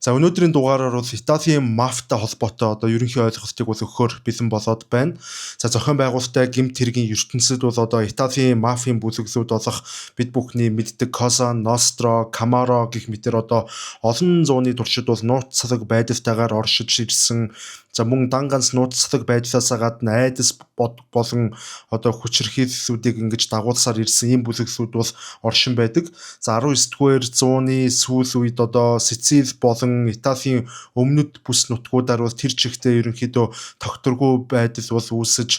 За өнөөдрийн дугаараар бол Италийн мафтай холбоотой одоо ерөнхий ойлголтыг бол өгөхөөр бэлэн болоод байна. За зохион байгуулалттай гэмт хэргийн ертөнцид бол одоо Италийн мафийн бүлэглүүд болох бид бүхний мэддэг Cosa Nostra, Camorra гэх мэтэр одоо олон зууны туршид бол нууцлаг байдалтайгаар оршиж ирсэн. За мөн дан ганц нууцлаг байдлаасаа гадна айдас болон одоо хүчирхийллүүдийг ингэж дагуулсаар ирсэн ийм бүлэглүүд бол оршин байдаг. За 19-р зууны сүүл үед одоо Сицил болон Италийн өмнөд бүс нутгуудаар бол тэр чигтээ ерөнхийдөө тогтворгүй байдал бол үүсэж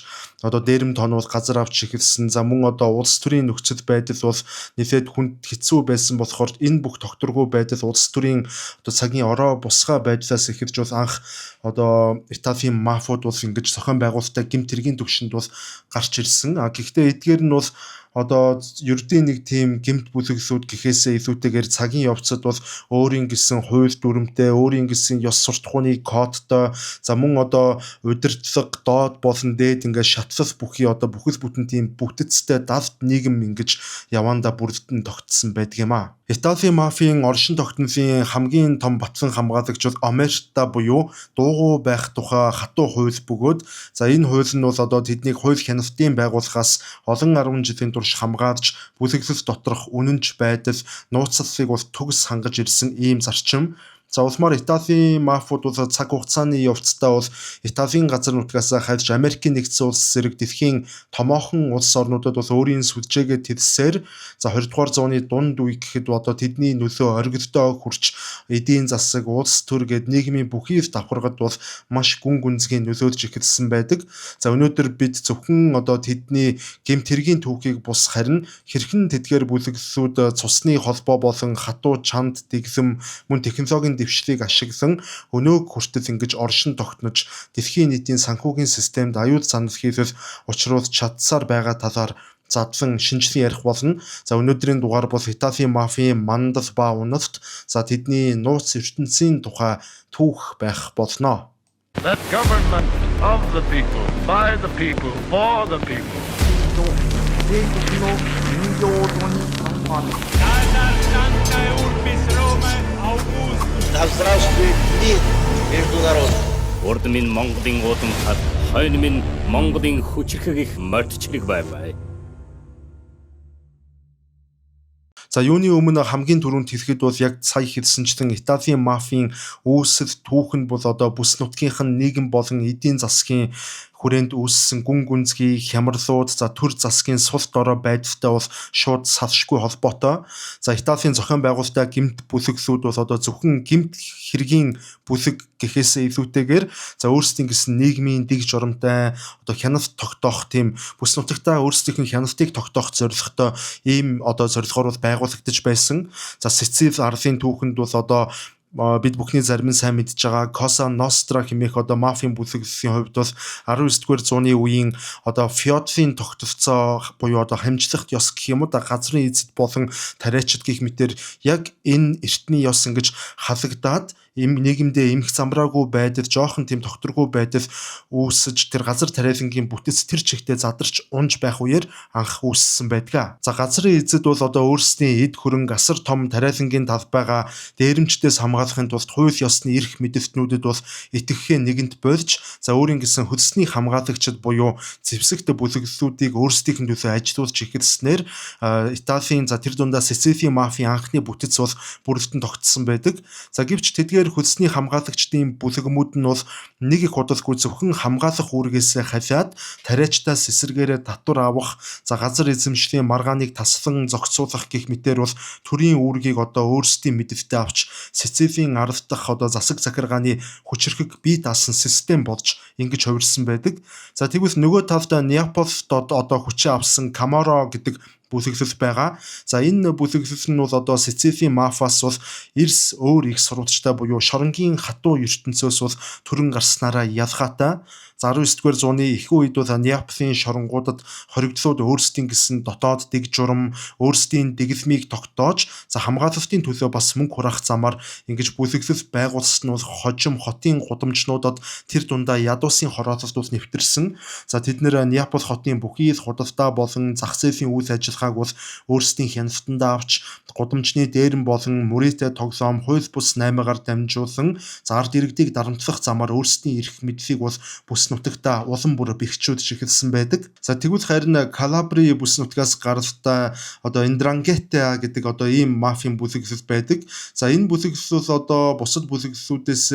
одоо дээрэм тон бол газар авч эхэлсэн. За мөн одоо улс төрийн нөхцөл байдал бол нэлээд хүнд хэцүү байсан болохоор энэ бүх тогтворгүй байдал улс төрийн одоо цагийн ороо бусгаа байдлаас эхэлж бол анх одоо Италийн мафууд бол ингэж зохион байгуулалттай гэмт хэргийн түвшинд бол гарч ирсэн. А гэхдээ эдгээр нь бол одоо ердийн нэг тийм гэмт бүлэглүүд гэхээсээ илүүтэйгээр цагийн явцад бол өөрийн гэсэн хууль дүрмтэй, өөрийн гэсэн ёс суртахууны кодтой, за мөн одоо удирдлага доод болон дээд ингээд шатлал бүхий одоо бүхэл бүтэн тийм бүтэцтэй далд нийгэм ингэж явандаа бүрдэн тогтсон байдаг юм а. Италийн мафийн оршин тогтнолын хамгийн том батлан хамгаалагч бол Омерта буюу дуугүй байх тухай хатуу хууль бөгөөд за энэ хууль нь бол одоо тэднийг хууль хяналтын байгууллагаас олон 10 жилийн турш хамгаалж бүлэглэл доторх үнэнч байдал нууцлалыг бол төгс хангаж ирсэн ийм зарчим. За улмаар Италийн мафууд бол цаг хугацааны явцдаа бол Италийн газар нутгаас хайлж Америкийн нэгдсэн улс зэрэг дэлхийн томоохон улс орнуудад бол өөрийн сүлжээгээ тэрсээр за 20 дугаар зууны дунд үе гэхэд одоо тэдний нөлөө оргилдоо хүрч эдийн засаг, улс төр гээд нийгмийн бүхий л давхаргад бол маш гүн гүнзгий нөлөөлж эхэлсэн байдаг. За өнөөдөр бид зөвхөн одоо тэдний гэмт хэргийн түүхийг бус харин хэрхэн тэдгээр бүлэглэлүүд цусны холбоо болон хатуу чанд дэглэм мөн технологийн дэвшлийг ашиглан өнөөг хүртэл ингэж оршин тогтнож дэлхийн нийтийн санхүүгийн системд аюул занал хийлэл учруулж чадсаар байгаа талаар задлан шинжилэн ярих болно. За өнөөдрийн дугаар бол Италийн мафийн мандал ба уналт, за тэдний нууц ертөнцийн тухай түүх байх болно. That government of the people, by the people, for the people. 帝国の人形に参加。 Urbis Romae Augustus. Да здравствует мир между народами. Урд минь Монголын уудамтар, хойно минь Монголын хүчирхэг их морьдчилэг байвай. За юуны өмнө хамгийн түрүүнд хэлэхэд бол яг сая хэлсэнчлэн Италийн мафийн үүсэл түүх нь бол одоо бүс нутгийнх нь нийгэм болон эдийн засгийн хүрээнд үүссэн гүн гүнзгий хямралууд за төр засгийн сул дорой байдалтай бол шууд салшгүй холбоотой. За Италийн зохион байгуулалттай гэмт бүлэглүүд бол одоо зөвхөн гэмт хэргийн бүлэг гэхээсээ илүүтэйгээр за өөрсдийн гэсэн нийгмийн дэг журамтай одоо хяналт тогтоох тийм бүс нутагтаа өөрсдийнх нь хяналтыг тогтоох зорилготой ийм одоо зорилгоор бол байгуулагдаж байсан. За Сицил арлын түүхэнд бол одоо бид бүхний зарим нь сайн мэдж байгаа Cosa Nostra хэмээх одоо мафийн бүлэглэлийн хувьд бол 19-р зууны үеийн одоо феодлын тогтолцоо буюу одоо хамжлахт ёс гэх юм уу да газрын эзэд болон тариачид гэх мэтэр яг энэ эртний ёс ингэж халагдаад им нийгэмдээ эмх замраагүй байдал жоохон тийм тогтворгүй байдал үүсэж тэр газар тариалангийн бүтэц тэр чигтээ задарч унж байх үеэр анх үүссэн байдаг. За газрын эзэд бол одоо өөрсдийн эд хөрөнгө асар том тариалангийн талбайгаа дээрэмчдээс хамгаалахын тулд хууль ёсны эрх мэдэлтнүүдэд бол итгэхээ нэгэнт болж за өөрийн гэсэн хөлсний хамгаалагчид буюу зэвсэгт бүлэглэлүүдийг өөрсдийнх нь төлөө ажилуулж эхэлснээр Италийн за тэр дундаа Сицилийн мафийн анхны бүтэц бол бүрэлдэн тогтсон байдаг. За гэвч тэдгээр хөлсний хамгаалагчдын бүлэгмүүд нь бол нэг их удалгүй зөвхөн хамгаалах үүргээсээ халиад тариачдаас эсэргээрээ татвар авах, за газар эзэмшлийн маргааныг таслан зохицуулах гэх мэтэр бол төрийн үүргийг одоо өөрсдийн мэдэлтэд авч Сицилийн арал дахь одоо засаг захиргааны хүчирхэг бие даасан систем болж ингэж хувирсан байдаг. За тэгвэл нөгөө талд Неаполд одоо хүчээ авсан Каморо гэдэг бүлэглэл байгаа. За энэ бүлэглэл нь бол одоо Сицилийн мафиас бол эрс өөр их сурвалжтай буюу шоронгийн хатуу ертөнцөөс бол төрөн гарснараа ялгаатай. За 19-р зууны ихэнх үед бол Неаполийн шоронгуудад хоригдлууд өөрсдийн гэсэн дотоод дэг журам, өөрсдийн дэглэмийг тогтоож, за хамгаалалтын төлөө бас мөнгө хураах замаар ингэж бүлэглэл байгуулсан нь бол хожим хотын гудамжнуудад тэр дундаа ядуусын хороололд бол нэвтэрсэн. За тэд нэр Неаполь хотын бүхий л худалдаа болон зах зээлийн үйл ажиллагааг бол өөрсдийн хяналтандаа авч, гудамжны дээрэн болон мөрийтэй тоглоом, хууль бус наймаагаар дамжуулан за ард иргэдийг дарамтлах замаар өөрсдийн эрх мэдлийг бол бүс нутагта улам бүр бэхжүүлж эхэлсэн байдаг. За тэгвэл харин Калабри бүс нутгаас гаралтай одоо Ндрангета гэдэг одоо ийм мафийн бүлэглэл байдаг. За энэ бүлэглэл одоо бусад бүлэглэлүүдээс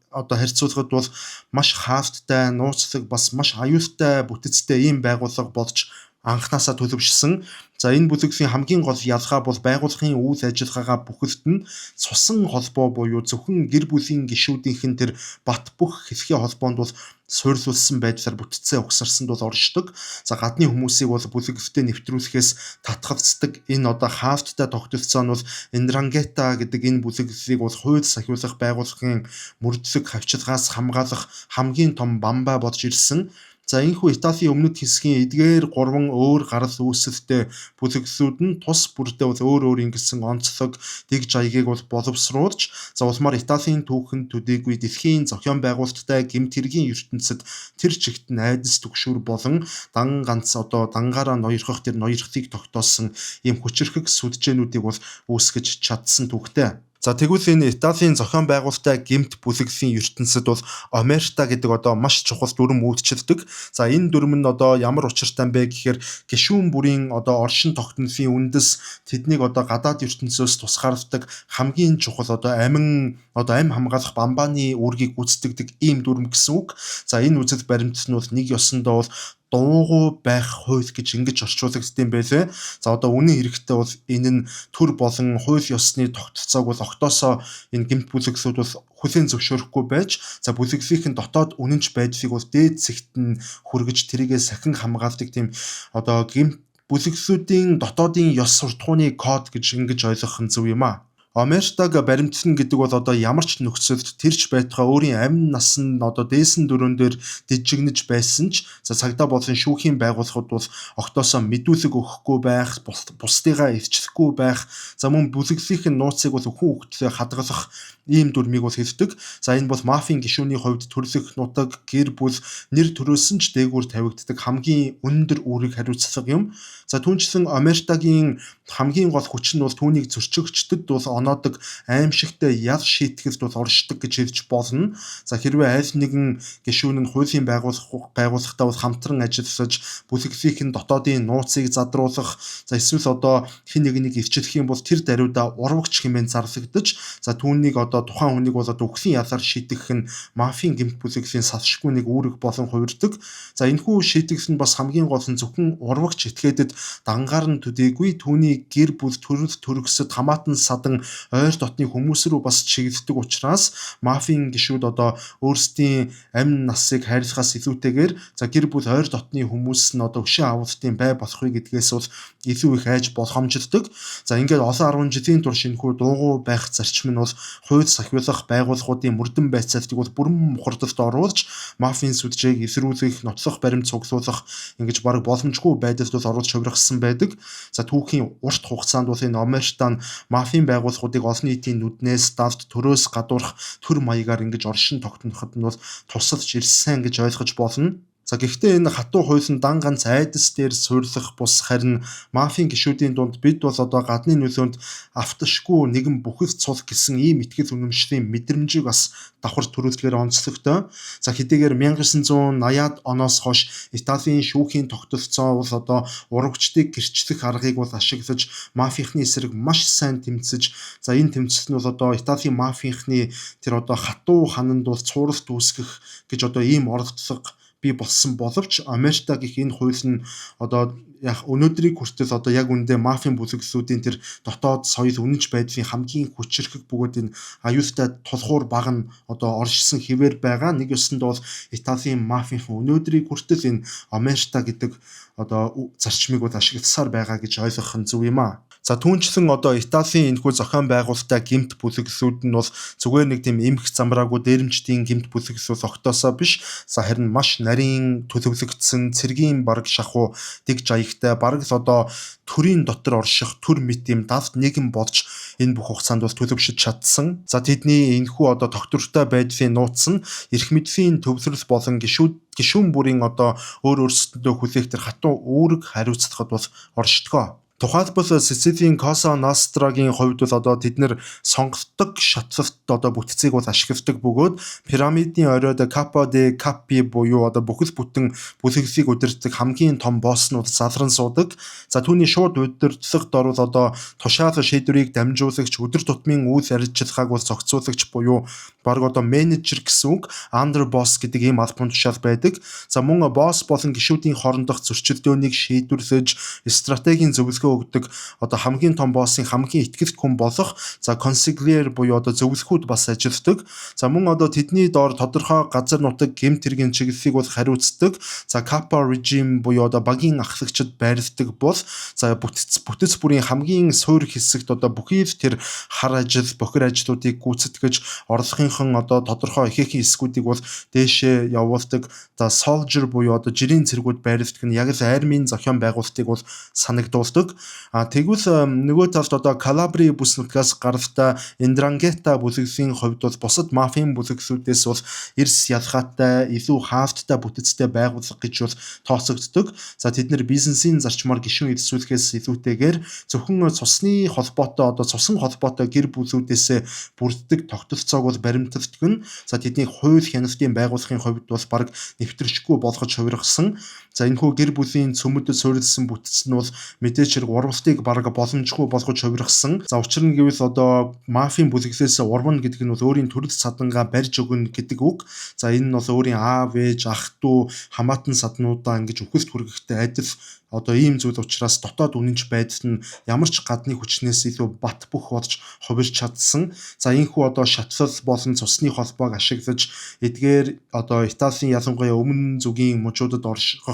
одоо харьцуулахад бол маш хаалттай, нууцлаг, бас маш аюултай бүтэцтэй ийм байгууллага болж анхнаасаа төлөвшсөн. За энэ бүлэглэлийн хамгийн гол ялгаа бол байгууллагын үйл ажиллагаагаа бүхэлд нь цусан холбоо буюу зөвхөн гэр бүлийн гишүүдийнх нь тэр бат бөх хэсгийн холбоонд бол суурилуулсан байдлаар бүтцээ угсарсанд бол оршдог. За гадны хүмүүсийг бол бүлэглэлтэд нэвтрүүлэхээс татгалздаг энэ одоо хаалттай тогтолцоо нь бол Ндрангета гэдэг энэ бүлэглэлийг бол хууль сахиулах байгууллагын мөрдлөг хавчлагаас хамгаалах хамгийн том бамбай болж ирсэн. За энэхүү Италийн өмнөд хэсгийн эдгээр гурван өөр гарал үүсэлтэй бүлэглэлүүд нь тус бүрдээ бол өөр өөр ингэсэн онцлог дэг жаягийг бол боловсруулж, за улмаар Италийн түүхэнд төдийгүй дэлхийн зохион байгуулалттай гэмт хэргийн ертөнцид тэр чигт нь айдас түгшүүр болон дан ганц одоо дангаараа ноёрхох тэр ноёрхлыг тогтоосон ийм хүчирхэг сүджээнүүдийг бол үүсгэж чадсан түүхтэй. За тэгвэл энэ Италийн зохион байгуулалттай гэмт бүлэглэлийн ертөнцид бол Омерта гэдэг одоо маш чухал дүрэм үйлчилдэг. За энэ дүрэм нь одоо ямар учиртай юм бэ гэхээр гишүүн бүрийн одоо оршин тогтнолын үндэс тэднийг одоо гадаад ертөнцөөс тусгаарлдаг хамгийн чухал одоо амин одоо амь хамгаалах бамбааны үүргийг гүйцэтгэдэг ийм дүрэм гэсэн үг. За энэ үзэл баримт нь бол нэг ёсондоо бол дуугүй байх хууль гэж ингэж орчуулагдсан юм байлээ. За одоо үнэн хэрэгтээ бол энэ нь төр болон хууль ёсны тогтолцоог бол огтоосоо энэ гэмт бүлэглүүд бол хүлээн зөвшөөрөхгүй байж, за бүлэглэлийнхэн дотоод үнэнч байдлыг бол дээд зэгт нь хүргэж тэрийгээ сахин хамгаалдаг тийм одоо гэмт бүлэглэлүүдийн дотоодын ёс суртахууны код гэж ингэж ойлгох нь зөв юм аа. Омертаг баримтлан гэдэг бол одоо ямар ч нөхцөлд тэрч байтугай өөрийн амь нас нь одоо дээсэн дөрөн дээр дижигнэж байсан ч за цагдаа болон шүүхийн байгууллагууд бол огтоосоо мэдүүлэг өгөхгүй байх, бусдыгаа илчлэхгүй байх, за мөн бүлэглэлийнх нь нууцыг бол хүн өгтлөө хадгалах ийм дүрмийг бол хэлдэг. За энэ бол мафийн гишүүний хувьд төрлөх нутаг, гэр бүл, нэр төрөөсөн ч дээгүүр тавигддаг хамгийн өндөр үүрэг хариуцлага юм. За түүнчлэн Омертагийн хамгийн гол хүч нь бол түүнийг зөрчигчдөд бол оноодог аимшигтай ял шийтгэлд бол оршдог гэж хэлж болно. За хэрвээ аль нэгэн гишүүн нь хуулийн байгууллагатай бол хамтран ажиллаж бүлэглэлийнх нь дотоодын нууцыг задруулах, за эсвэл одоо хэн нэгнийг илчлэх юм бол тэр даруйдаа урвагч хэмээн зарлагдаж, за түүнийг одоо тухайн хүнийг бол одоо үхлийн ялаар шийдэх нь мафийн гэмт бүлэглэлийн салшгүй нэг үүрэг болон хувирдаг. За энэхүү шийтгэл нь бас хамгийн гол нь зөвхөн урвагч этгээдэд дангаар нь төдийгүй түүний гэр бүл, төрөл төрөксөд хамаатан садан ойр дотны хүмүүс рүү бас чиглэдэг учраас мафийн гишүүд одоо өөрсдийн амь насыг хайрлахаас илүүтэйгээр за гэр бүл ойр дотны хүмүүс нь одоо өшөө авалтын бай болохыг гэдгээс бол илүү их айж болгоомжилдог. За ингээд олон 10 жилийн турш энэхүү дуугүй байх зарчим нь бол хууль сахиулах байгууллагуудын мөрдөн байцаалтыг бол бүрэн мухардалд оруулж мафийн сүджээг эсрүүлэх, нотлох баримт цуглуулах ингэж бараг боломжгүй байдалд бол оруулж хувиргасан байдаг. За түүхийн урт хугацаанд бол энэ Омертан мафийн байгууллагуудыг олон нийтийн нүднээс давд төрөөс гадуурх төр маягаар ингэж оршин тогтноход нь бол тусалж ирсэн гэж ойлгож болно. За гэхдээ энэ хатуу хууль нь дан ганц айдас дээр суйрлах бус харин мафийн гишүүдийн дунд бид бол одоо гадны нөлөөнд авташгүй нэгэн бүхэл цул гэсэн ийм итгэл үнэмшлийн мэдрэмжийг бас давхар төрүүлдэгээр онцлогтой. За хэдийгээр 1980-ад оноос хойш Италийн шүүхийн тогтолцоо бол одоо урагчдыг гэрчлэх аргыг бол ашиглаж мафийнхны эсрэг маш сайн тэмцэж, за энэ тэмцэл нь бол одоо Италийн мафийнхны тэр одоо хатуу хананд бол цууралт үүсгэх гэж одоо ийм оролдлого бий болсон боловч Омерта гэх энэ хууль нь одоо яг өнөөдрийг хүртэл одоо яг үндэ мафийн бүлэглэлүүдийн тэр дотоод соёл үнэнч байдлын хамгийн хүчирхэг бөгөөд энэ аюултай тулхуур баг нь одоо оршсон хэвээр байгаа. Нэг ёсонд бол Италийн мафийн өнөөдрийг хүртэл энэ Омерта гэдэг одоо зарчмыг бол ашигласаар байгаа гэж ойлгох нь зөв юм аа. За түүнчлэн одоо Италийн энэхүү зохион байгуулалттай гэмт бүлэглүүд нь бол зүгээр нэг тийм эмх замраагүй дээрэмчдийн гэмт бүлэглэл огтоосоо биш. За харин маш нарийн төлөвлөгдсөн цэргийн бараг шахуу дэг жаягтай бараг л одоо төрийн дотор орших төр мэт юм далд нэгэн болж энэ бүх хугацаанд бол төлөвшөж чадсан. За тэдний энэхүү одоо тогтвортой байдлын нууц нь эрх мэдлийн төвлөрөл болон гишүүн бүрийн одоо өөр өөрсдөндөө хүлээх тэр хатуу үүрэг хариуцлагад бол оршдгоо. Тухайлбал Сицилийн Коса Нострагийн хувьд бол одоо тэд нэр сонгодог шатлалт одоо бүтцийг бол ашигладаг бөгөөд пирамидын оройд Капо де Капи буюу одоо бүхэл бүтэн бүлэглэлийг удирддаг хамгийн том босс нь бол залран суудаг. За түүний шууд удирдлага дор бол одоо тушаал шийдвэрийг дамжуулагч, өдөр тутмын үйл ажиллагааг бол зохицуулагч буюу бараг одоо менежер гэсэн үг underboss гэдэг ийм албан тушаал байдаг. За мөн босс болон гишүүдийн хоорондох зөрчилдөөнийг шийдвэрлэж стратегийн зөвлөгөө өгдөг одоо хамгийн том боссын хамгийн ихтгэлт хүн болох за consigliere буюу одоо зөвлөхүүд бас ажилладаг. За мөн одоо тэдний доор тодорхой газар нутаг гэмт хэргийн чиглэлийг бол хариуцдаг. За capo regime буюу одоо багийн ахлагчид байрладаг бол за бүтэц бүрийн хамгийн суур хэсэгт одоо бүхий л тэр хар ажил, бохир ажлуудыг гүйцэтгэж орлогынхон одоо тодорхой ихээхэн хэсгүүдийг бол дээшээ явуулдаг. За soldier буюу одоо жирийн цэргүүд байрладаг нь яг л армийн зохион байгуулалтыг бол санагдуулдаг. А тэгвэл нөгөө талд одоо Калабри бүс нутгаас гаралтай Ндрангета бүлэглэлийн хувьд бол бусад мафийн бүлэглүүдээс бол эрс ялгаатай, илүү хаалттай бүтэцтэй байгууллага гэж бол тооцогддог. За тэд нэр бизнесийн зарчмаар гишүүн элсүүлэхээс илүүтэйгээр зөвхөн цусны холбоотой одоо цусан холбоотой гэр бүлүүдээс бүрддэг тогтолцоог бол баримталдаг нь. За тэдний хууль хяналтын байгууллагын хувьд бол бараг нэвтэршгүй болгож хувиргасан. За энэхүү гэр бүлийн цөмөдөд суурилсан бүтэц нь бол мэдээж хэрэг урвалтыг бараг боломжгүй болгож хувиргасан. За учир нь гэвэл одоо мафийн бүлэглээс урвна гэдэг нь бол өөрийн төрөл садангаа барьж өгнө гэдэг үг. За энэ нь бол өөрийн аав ээж, ах дүү, хамаатан саднуудаа ингэж үхэлд хүргэхтэй адил одоо ийм зүйл учраас дотоод үнэнч байдал нь ямар ч гадны хүчнээс илүү бат бөх болж хувирч чадсан. За энэхүү одоо шатлал болон цусны холбоог ашиглаж эдгээр одоо Италийн ялангуяа өмнө зүгийн мужуудад орших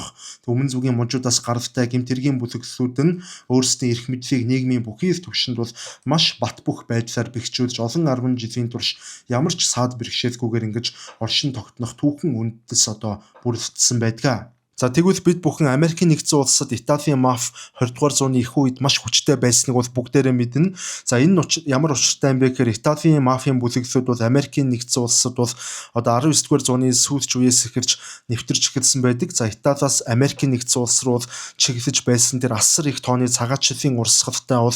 өмнө зүгийн мужуудаас гаралтай гэмт хэргийн бүлэглэлүүд нь өөрсдийн эрх мэдлийг нийгмийн бүхий л түвшинд бол маш бат бөх байдлаар бэхжүүлж олон 10 жилийн турш ямар ч саад бэрхшээлгүйгээр ингэж оршин тогтнох түүхэн үндэс одоо бүрэлдсэн байдаг. За тэгвэл бид бүхэн Америкийн нэгдсэн улсад Италийн маф 20 дугаар зууны их үед маш хүчтэй байсныг бол бүгдээрээ мэднэ. За энэ ямар учиртай юм бэ гэхээр Италийн мафийн бүлэглэлүүд бол Америкийн нэгдсэн улсад бол одоо 19 дугаар зууны сүүлч үеэс эхэлж нэвтэрч эхэлсэн байдаг. За Италиас Америкийн нэгдсэн улс руу чиглэж байсан тэр асар их тооны цагаачлалын урсгалтай бол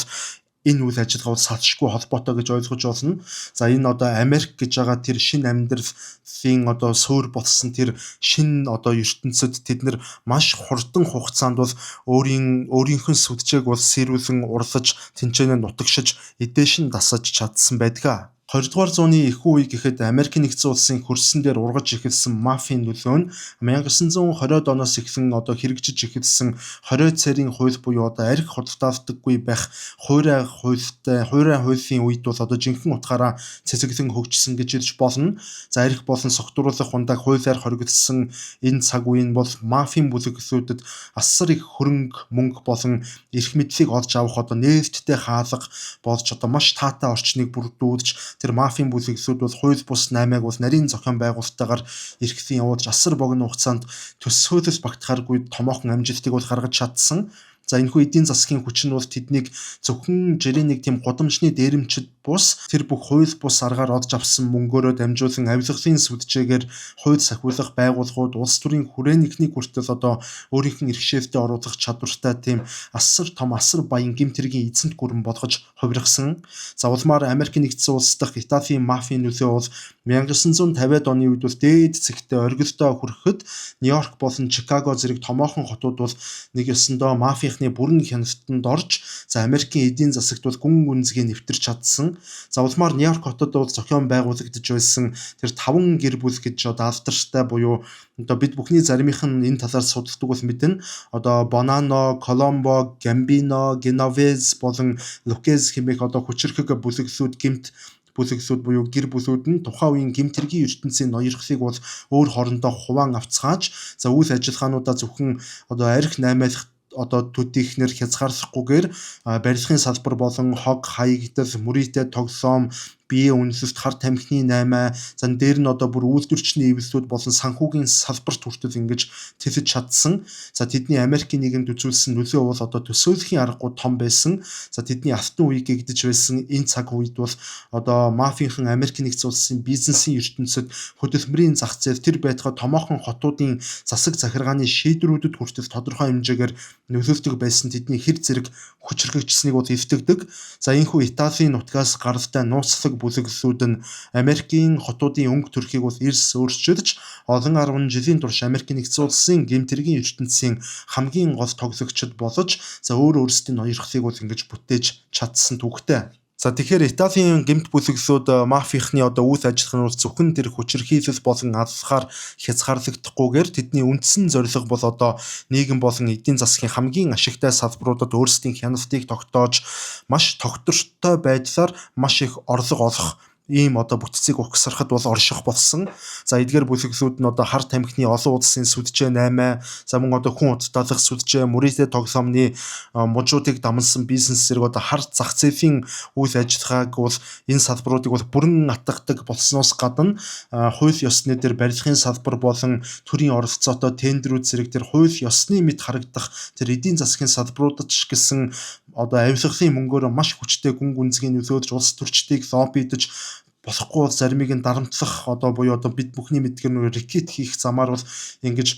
энэ үйл ажиллагаа бол салшгүй холбоотой гэж ойлгож болно. За энэ одоо Америк гэж байгаа тэр шинэ амьдралын одоо суур болсон тэр шинэ одоо ертөнцид тэд нар маш хурдан хугацаанд бол өөрийнх нь сүджээг бол сэрүүлэн урлаж тэнцэнэ нутагшиж эдээшин дасаж чадсан байдаг. 20 дугаар зууны их үе гэхэд Америкийн нэгдсэн улсын хөрсөн дээр ургаж эхэлсэн мафийн нөлөө нь 1920-од оноос эхлэн одоо хэрэгжиж эхэлсэн 20 цэрийн хууль буюу одоо арх худалдаалдаггүй байх хуурай хуультай хуурай хуулийн үед бол одоо жинхэнэ утгаараа цэцэглэн хөгжсөн гэж хэлж болно. За арх болон согтууруулах ундааг хуулиар хоригдсон энэ цаг үе нь бол мафийн бүлэглэлүүдэд асар их хөрөнгө мөнгө болон эрх мэдлийг олж авах одоо нээлттэй хаалга болж одоо маш таатай орчныг бүрдүүлж тэр мафийн бүлэглэлүүд бол хууль бус 8-ыг бол нарийн зохион байгуулалттайгаар эрхлэн явуулж асар богино хугацаанд төсөөлөл багтахааргүй томоохон амжилтыг бол гаргаж чадсан. За энэхүү эдийн засгийн хүч нь бол тэднийг зөвхөн жирийн нэг тийм гудамжны дээрэмчид бус тэр бүх хууль бус аргаар олж авсан мөнгөөрөө дамжуулан авилгалын сүджээгээр хууль сахиулах байгууллагууд улс төрийн хүрээнийхнийг хүртэл одоо өөрийнх нь иргэшээлтэд оруулах чадвартай тийм асар том асар баян гэмт хэргийн эзэнт гүрэн болгож хувиргасан. За улмаар Америкийн нэгдсэн улс дахь Италийн мафийн нөлөө бол 1950-ад оны үед бол дээд зэгтээ оргилдоо хүрэхэд Нью-Йорк болон Чикаго зэрэг томоохон хотууд бол нэг ёсондоо мафийнхны бүрэн хяналтанд орж за Америкийн эдийн засагт бол гүн гүнзгий нэвтэрч чадсан. За улмаар Нью-Йорк хотод бол зохион байгуулагдаж байсан тэр 5 гэр бүл гэж одоо алдартай буюу одоо бид бүхний заримынх нь энэ талаар судалдаг бол мэднэ. Одоо Бонано, Коломбо, Гамбино, Геновез болон Лукез хэмээх одоо хүчирхэг бүлэглүүд гэмт бүлэглүүд буюу гэр бүлүүд нь тухайн үеийн гэмт хэргийн ертөнцийн ноёрхлыг бол өөр хоорондоо хуваан авцгааж за үйл ажиллагаануудаа зөвхөн одоо арх наймаалах одоо төдийхнэр хязгаарлахгүйгээр барилгын салбар болон хог хаягдал, мөрийтэй тоглоом, бие үнэлэлт, хар тамхины 8, зан дээр нь одоо бүр үйлдвэрчний эвлэлүүд болон санхүүгийн салбарт хүртэл ингэж тэлэж чадсан. За тэдний Америкийн нийгэмд үзүүлсэн нөлөө бол одоо төсөөлхийн аргагүй том байсан. За тэдний алтан үе гэгдэж байсан энэ цаг үед бол одоо мафийнхан Америк нэгдсэн улсын бизнесийн ертөнцид хөдөлмөрийн зах зээл тэр байтугай томоохон хотуудын засаг захиргааны шийдвэрүүдэд хүртэл тодорхой хэмжээгээр нөлөөлдөг байсан тэдний хэр зэрэг хүчрхэгжсэнийг бол эвтэгдэг. За энэхүү Италийн нутгаас гаралтай нууцлаг бүлэглэлүүд нь Америкийн хотуудын өнгө төрхийг бол эрс өөрчилж олон 10 жилийн турш Америкийн нэгдсэн улсын гэмт хэргийн ертөнцийн хамгийн гол тоглогчид болж за өөр өөрсдийн ноёрхлыг бол ингэж бүтээж чадсан түүхтэй. За тэгэхээр Италийн гэмт бүлэглүүд мафийнхны одоо үйл ажиллагаа нь бол зөвхөн тэр хүчирхийлэл болон аллахаар хязгаарлагдахгүйгээр тэдний үндсэн зорилго бол одоо нийгэм болон эдийн засгийн хамгийн ашигтай салбаруудад өөрсдийн хяналтыг тогтоож маш тогтвортой байдлаар маш их орлого олох ийм одоо бүтцийг угсрахад бол орших болсон. За эдгээр бүлэглүүд нь одоо хар тамхины олон улсын сүджээ 8, за мөн одоо хүн удталах сүджээ, мөрийтэй тоглоомны мужуудыг дамнасан бизнес зэрэг одоо хар зах зээлийн үйл ажиллагааг бол энэ салбаруудыг бол бүрэн атгадаг болсноос гадна хууль ёсны дээр барилгын салбар болон төрийн оролцоотой тендерүүд зэрэг тэр хууль ёсны мэд харагдах тэр эдийн засгийн салбаруудад ч гэсэн одоо авилгалын мөнгөөр маш хүчтэй гүн гүнзгий нөлөөлж улс төрчдийг лоббидож болохгүй бол заримыг нь дарамтлах одоо буюу одоо бид бүхний мэдгээр нөгөө рекет хийх замаар бол ингэж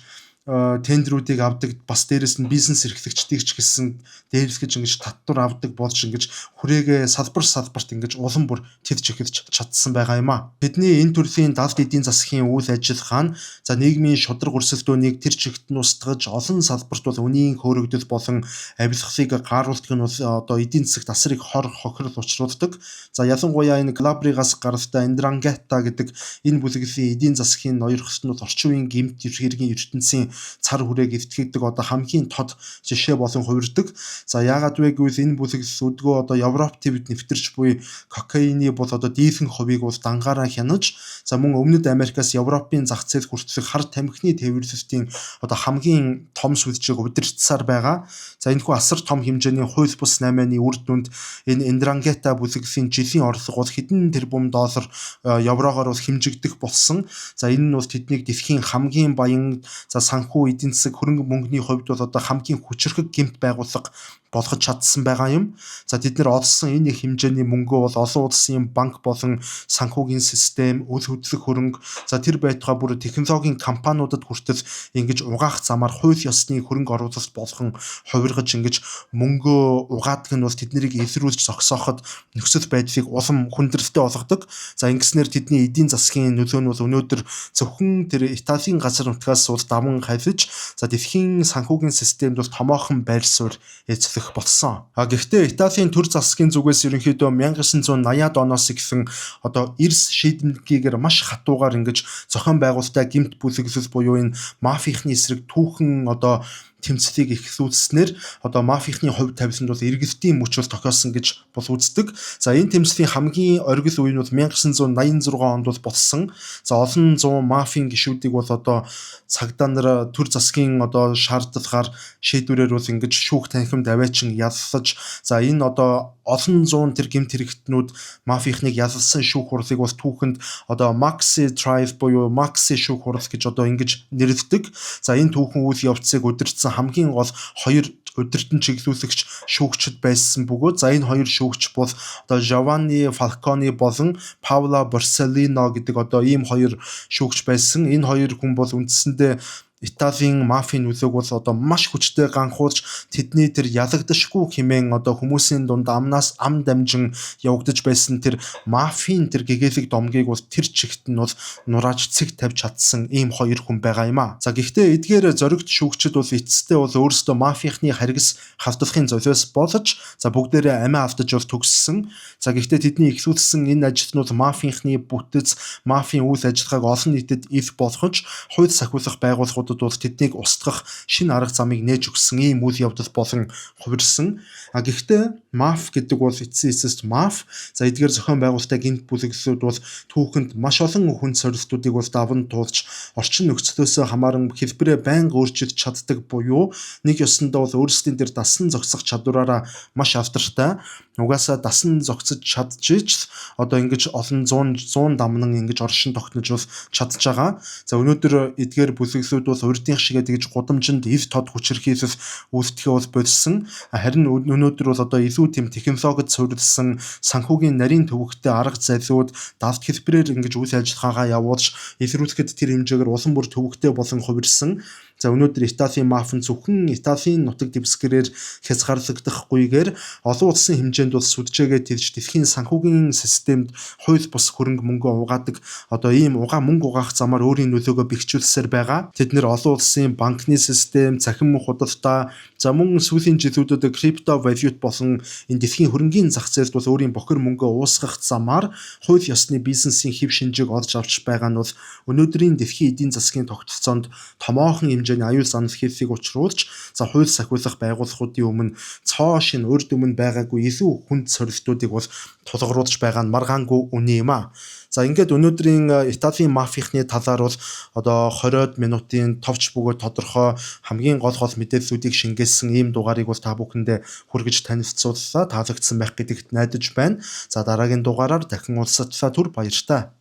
тендерүүдийг авдаг, бас дээрэс нь бизнес эрхлэгчдийг ч гэсэн дээрлэхэж ингэж татвар авдаг болж ингэж хүрээгээ салбар салбарт ингэж улам бүр тэрж эхэлж чадсан байгаа юм а. Тэдний энэ төрлийн далд эдийн засгийн үйл ажиллагаа нь за нийгмийн шударга өрсөлдөөнийг тэр чигт нь устгаж олон салбарт бол үнийн хөөрөгдөл болон авилгалыг гааруулдаг нь бол одоо эдийн засагт асар их хор хохирол учруулдаг. За ялангуяа энэ Калабригаас гаралтай Ндрангета гэдэг энэ бүлэглэлийн эдийн засгийн ноёрхолт нь бол орчин үеийн гэмт хэргийн ертөнцийн цар хүрээг эвтгэдэг одоо хамгийн тод жишээ болон хувирдаг. За яагаад вэ гэвэл энэ бүлэглэл өдгөө одоо Европ твд нэвтэрч буй кокаины бол одоо дийлэн хувийг бол дангаараа хянаж за мөн Өмнөд Америкаас Европын зах зээл хүртэлх хар тамхины тээвэрлэлтийн одоо хамгийн том сүлжээг удирдсаар байгаа. За энэхүү асар том хэмжээний хууль бус 8-ны үр дүнд энэ Ндрангета бүлэглэлийн жилийн орлого бол хэдэн тэрбум доллар еврогоор бол хэмжигдэх болсон. За энэ нь бол тэднийг дэлхийн хамгийн баян за санхүү эдийн засаг хөрөнгө мөнгөний хувьд бол одоо хамгийн хүчирхэг гэмт байгууллага болгож чадсан байгаа юм. За тэд нар олсон энэ их хэмжээний мөнгөө бол олон улсын банк болон санхүүгийн систем, үл хөдлөх хөрөнгө, за тэр байтугай бүр технологийн компаниудад хүртэл ингэж угаах замаар хууль ёсны хөрөнгө оруулалт болгон хувиргаж ингэж мөнгөө угаадаг нь бол тэднийг илрүүлж зогсооход нөхцөл байдлыг улам хүндрэлтэй болгодог. За ингэснээр тэдний эдийн засгийн нөлөө нь бол өнөөдөр зөвхөн тэр Италийн газар нутгаас бол даван хавьж за дэлхийн санхүүгийн системд бол томоохон байр суурь эзлэх болсон. А гэхдээ Италийн төр засгийн зүгээс ерөнхийдөө 1980-ад оноос эхлэн одоо эрс шийдэмгийгээр маш хатуугаар ингэж зохион байгуулалтаа гэмт бүлэглэл буюу энэ мафийнхны эсрэг түүхэн одоо тэмцлийг эхлүүлснээр одоо мафийнхны хувь тавиланд бол эргэлтийн мөч бол тохиосон гэж бол үздэг. За энэ тэмцлийн хамгийн оргил үе нь бол 1986 онд бол болсон. За олон зуун мафийн гишүүдийг бол одоо цагдаа нар төр засгийн одоо шаардлагаар шийдвэрээр бол ингэж шүүх танхимд аваачин яллаж за энэ одоо олон зуун тэр гэмт хэрэгтнүүд мафийнхныг яллсан шүүх хурлыг бол түүхэнд одоо Maxi Trial буюу Maxi шүүх хурал гэж одоо ингэж нэрлэдэг. За энэ түүхэн үйл явцыг удирдсан хамгийн гол хоёр удирдан чиглүүлэгч шүүгчид байсан бөгөөд за энэ хоёр шүүгч бол одоо Giovanni Falcone болон Paolo Borsellino гэдэг одоо ийм хоёр шүүгч байсан. Энэ хоёр хүн бол үндсэндээ Италийн мафийн нөлөөг бол одоо маш хүчтэй ганхуулж тэдний тэр ялагдашгүй хэмээн одоо хүмүүсийн дунд амнаас ам дамжин явагдаж байсан тэр мафийн тэр гэгээлэг домгийг бол тэр чигт нь бол нурааж цэг тавьж чадсан ийм хоёр хүн байгаа юм а. За гэхдээ эдгээр зоригт шүүгчид бол эцэстээ бол өөрсдөө мафийнхны харгас халдлахын золиос болж за бүгдээрээ амиа алдаж бол төгссөн. За гэхдээ тэдний эхлүүлсэн энэ ажил нь бол мафийнхны бүтэц, мафийн үйл ажиллагааг олон нийтэд ил болгож хууль сахиулах байгууллагуудад байгууллагуудад бол тэднийг устгах шинэ арга замыг нээж өгсөн ийм үйл явдал болон хувирсан. А гэхдээ маф гэдэг бол эцсийн эцэст маф. За, эдгээр зохион байгуулалттай гэмт бүлэглэлүүд бол түүхэнд маш олон хүнд сорилтуудыг бол даван туулж, орчин нөхцлөөсөө хамааран хэлбэрээ байнга өөрчилж чаддаг буюу нэг ёсондоо бол өөрсдийн дээр дасан зогсох чадвараараа маш алдартай. Угаасаа дасан зогсож чадчихж одоо ингэж олон зуун зуун дамнан ингэж оршин тогтнож бол чадж байгаа. За, өнөөдөр эдгээр бүлэглүүд бол урдынх шигээ тэгж гудамжинд эв тод хүчирхийлэл үйлдэхээ бол больсон. Харин өнөөдөр бол одоо илүү тийм технологид суурилсан, санхүүгийн нарийн төвөгтэй арга зайлууд, далд хэлбэрээр ингэж үйл ажиллагаагаа явуулж илрүүлэхэд тэр хэмжээгээр улам бүр төвөгтэй болон хувирсан. За, өнөөдөр Италийн маф нь зөвхөн Италийн нутаг дэвсгэрээр хязгаарлагдахгүйгээр олон улсын хэмжээнд бол сүджээгээ тэрж, дэлхийн санхүүгийн системд хууль бус хөрөнгө мөнгө угаадаг, одоо ийм угаа мөнгө угаах замаар өөрийн нөлөөгөө бэхжүүлсээр байгаа. Тэд нэр олон улсын банкны систем, цахим худалдаа, за мөн сүүлийн жилүүдэд крипто валют болон энэ дэлхийн хөрөнгийн зах зээлд бол өөрийн бохир мөнгөө уусгах замаар хууль ёсны бизнесийн хэв шинжийг олж авч байгаа нь бол өнөөдрийн дэлхийн эдийн засгийн тогтолцоонд томоохон хэмжээний аюул заналт хийлийг учруулж, за хууль сахиулах байгууллагуудын өмнө цоо шинэ, урд өмнө байгаагүй илүү хүнд сорилтуудыг бол тулгаруулж байгаа нь маргаангүй үнэн юм а. За, ингээд өнөөдрийн Италийн мафийнхны талаар бол одоо 20-од минутын товч бөгөөд тодорхой хамгийн гол гол мэдээллүүдийг шингээсэн ийм дугаарыг бол та бүхэндээ хүргэж танилцууллаа. Таалагдсан байх гэдэгт найдаж байна. За, дараагийн дугаараар дахин уулзтлаа, түр баяртай.